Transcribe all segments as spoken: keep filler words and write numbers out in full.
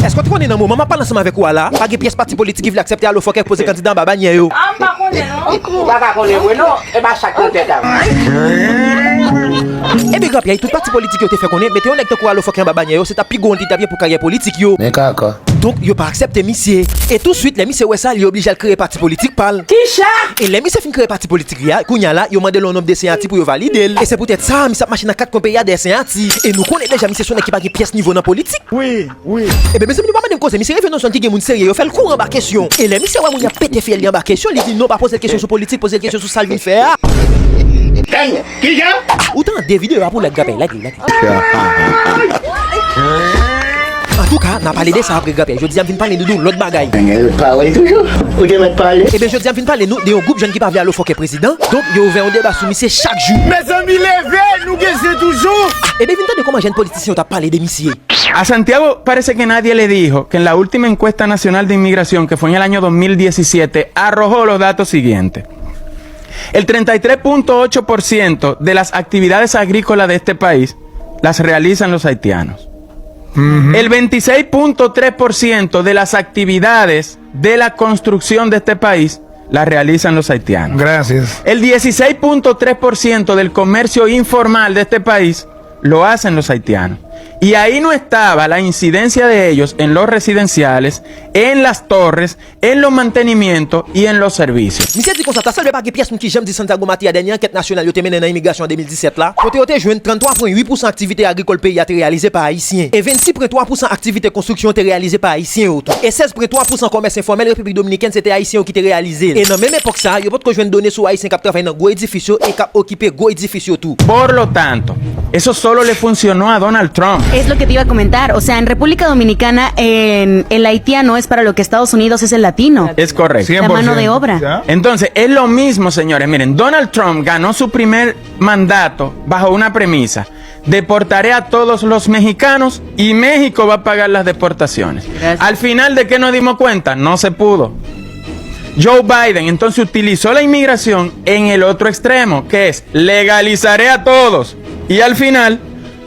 Èske w te konnen nan moman m ap pale ansanm avèk ou a la, pa gen pyès pati politik ki vle aksepte alo fòkè k poze kandida anba banyè yo? Ah, m pa konnen non. Ou pa ka konnen vre non. E pa chak nan tèt a. Ebyen, Grapyay, tout pati politik yo te fè konnen, mete yon nèg tankou alo fòkè anba banyè yo, se t ap pi gwo ont li t ap ye pou karyè politik yo. Men kaka. Donk, yo pa aksepte misye. E touswit, lè misye wè sa, li oblije al kreye pati politik pa l. Kicha? E lè misye fin kreye pati politik li a, kounye a la, yo mande l yon nonb de siyati pou yo valide l. E se poutèt sa, misye ap mache nan kat kwen peyi a dèyè siyati. E nou konnen deja misye se yon nèg ki pa gen pyès nivo nan politik. Wi, wi. Ebyen, mezanmi, nou pa mande m koze, misye rive nan zòn ki gen moun serye, yo fè l kouri anba kesyon. E lè misye wè moun y ap pete fyèl li anba kesyon, li di non, pa poze l kesyon sou politik, poze l kesyon sou sa l vin fè a. Dènye, kijan? Ou tande videyo a pou like, Grapyay, like, like. Antouka, n a pale de sa apre, Grapyay. Jodi a m vin pale nou de yon lòt bagay. Dènye lòt pawòl toujou. Ou te mèt pale. Ebyen, jodi a m vin pale nou de yon gwoup jèn ki pa vle alo fòkè prezidan. Donk, yo ouvè yon deba sou misye chak jou. Mezanmi, leve, nou gen zen toujou. Ebyen, vin tande kòman jèn politisyen yo t ap pale de misye. A Santiago parece que nadie le dijo que en la última encuesta nacional de inmigración, que fue en el año dos mil diecisiete, arrojó los datos siguientes. El treinta y tres punto ocho por ciento de las actividades agrícolas de este país las realizan los haitianos. El veintiséis punto tres por ciento de las actividades de la construcción de este país las realizan los haitianos. Gracias. El dieciséis punto tres por ciento del comercio informal de este país lo hacen los haitianos. Y ahí no estaba la incidencia de ellos en los residenciales, en las torres, en los mantenimientos y en los servicios. Misye di konsa, ta sanble pa gen pyès moun ki janm di Santiago Matías dènye ankèt nasyonal yo te mennen nan imigrasyon an de mil disèt la, kote yo te jwenn tranntwa pwen uit pousan aktivite agrikòl peyi a te reyalize pa Ayisyen, e vennsis pwen twa pousan aktivite konstriksyon te reyalize pa Ayisyen yo tou, e sèz pwen twa pousan kòmès enfòmèl Repiblik Dominikèn se te Ayisyen yo ki te reyalize l. E nan menm epòk sa a, yo potko jwenn done sou Ayisyen k ap travay nan gwo edifis yo e k ap okipe gwo edifis yo tou. Por lo tanto, eso solo le funcionó a Donald Trump. Es lo que te iba a comentar. O sea, en República Dominicana, en, el haitiano es para lo que Estados Unidos es el latino. Es correcto. La mano de obra. Entonces, es lo mismo, señores. Miren, Donald Trump ganó su primer mandato bajo una premisa. Deportaré a todos los mexicanos y México va a pagar las deportaciones. Gracias. Al final, ¿de qué nos dimos cuenta? No se pudo. Joe Biden entonces utilizó la inmigración en el otro extremo, que es legalizaré a todos. Y al final,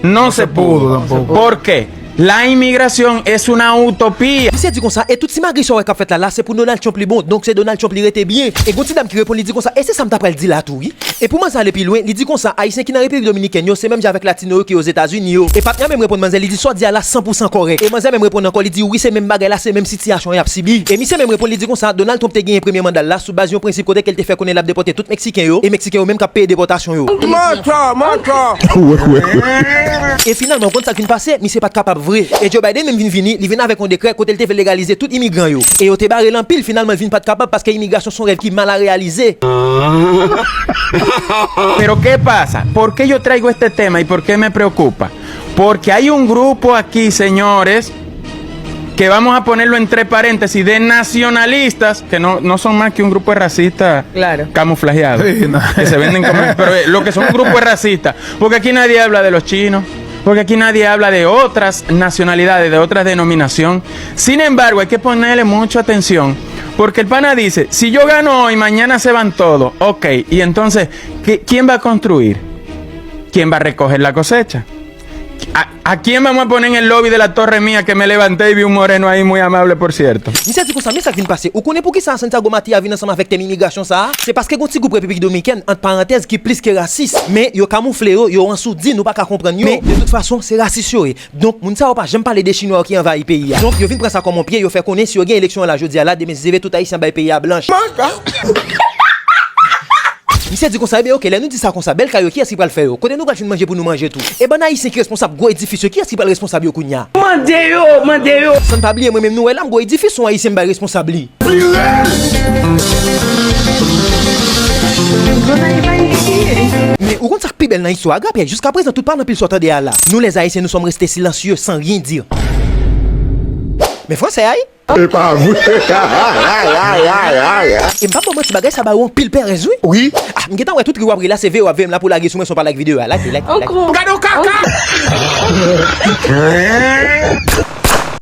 no se pudo. ¿Por qué? La inmigración es una utopía. Misye di konsa, e tout simagri sa w wè k ap fèt la, la, se pou Donald Trump li bon, donk se Donald Trump li rete byen. E gon ti dam ki reponn, li di konsa, e se sa m ta pral di la tou, wi. E pou manzè ale pi lwen, li di konsa, Ayisyen ki nan Repiblik Dominikèn yo, se menm jan avèk Latino yo ki Ozetazini yo. E patnè a menm reponn manzè, li di, sa w di a la san pou san kòrèk. E manzè menm reponn ankò, li di, wi, se menm bagay la, se menm sitiyasyon y ap sibi. E misye menm reponn, li di konsa, Donald Trump te genyen premye manda l la sou baz yon prensip kote ke l te fè konnen l ap depòte tout Meksiken yo, e Meksiken yo menm k ap peye depòtasyon yo. Mantò, mantò. E finalman, ou konn sa k vin pase? Misye pa t kapab vre. E Joe Biden menm vin vini, li vin avèk yon dekrè kote l te vle legalize tout imigran yo. E yo te bare l anpil, finalman, l vin pa t kapab paske imigrasyon se yon rèv ki mal a reyalize. Pero, ¿qué pasa? ¿Por qué yo traigo este tema y por qué me preocupa? Porque hay un grupo aquí, señores, que vamos a ponerlo entre paréntesis, de nacionalistas, que no, no son más que un grupo de racistas camuflajeados, que se venden como, pero eh, lo que son un grupo de racistas, porque aquí nadie habla de los chinos, porque aquí nadie habla de otras nacionalidades, de otras denominación. Sin embargo, hay que ponerle mucha atención, porque el pana dice, si yo gano hoy, mañana se van todos. Ok, y entonces, ¿qué- ¿quién va a construir? ¿Quién va a recoger la cosecha? ¿A, a quién vamos a poner en el lobby de la torre mía que me levanté y vi un moreno ahí muy amable, por cierto? Misye di konsa, men sa k vin pase. Ou konnen poukisa Santiago Matías vin ansanm avèk tèm imigrasyon sa a? Se paske gon ti gwoup Repiblik Dominikèn, ant parantèz, ki plis ke rasis. Men yo kamoufle yo, yo ansoudi, nou pa ka konprann yo. Men de tout fason, se rasis yo ye. Donk, moun sa yo pa janm pale de Chinwa yo ki anvayi peyi a. Donk, yo vin pran sa kòm yon pye, yo fè konnen si yo gen eleksyon an la jodi a la, demen zizeve tout Ayisyen bay peyi a blanch. Misye di konsa, ebyen, oke, lè nou di sa konsa, bèl kay yo, kiyès ki pral fè yo? Kote nou pral jwenn manje pou nou manje tou? E bann Ayisyen ki responsab gwo edifis yo, kiyès ki pral responsab yo kounye a? Mande yo, mande yo. San n pa bliye, mwen menm nou wè la, m gwo edifis, se yon Ayisyen m bay responsab li. Men ou konn sa k pi bèl nan istwa a, Grapyay? Jiskaprezan, tout pale anpil sa w tande a la. Nous, les Haïtiens, nous sommes restés silencieux, sans rien dire. Men fransè a, wi. E pa vre. E m p ap ba w manti, bagay sa ba yo anpil perèz, wi. Wi. Ah, m gentan wè tout ri w ap ri la, se veye w ap veye m la pou lage sou mwen san w pa like videyo a. Like, like, like. Gade yon kaka.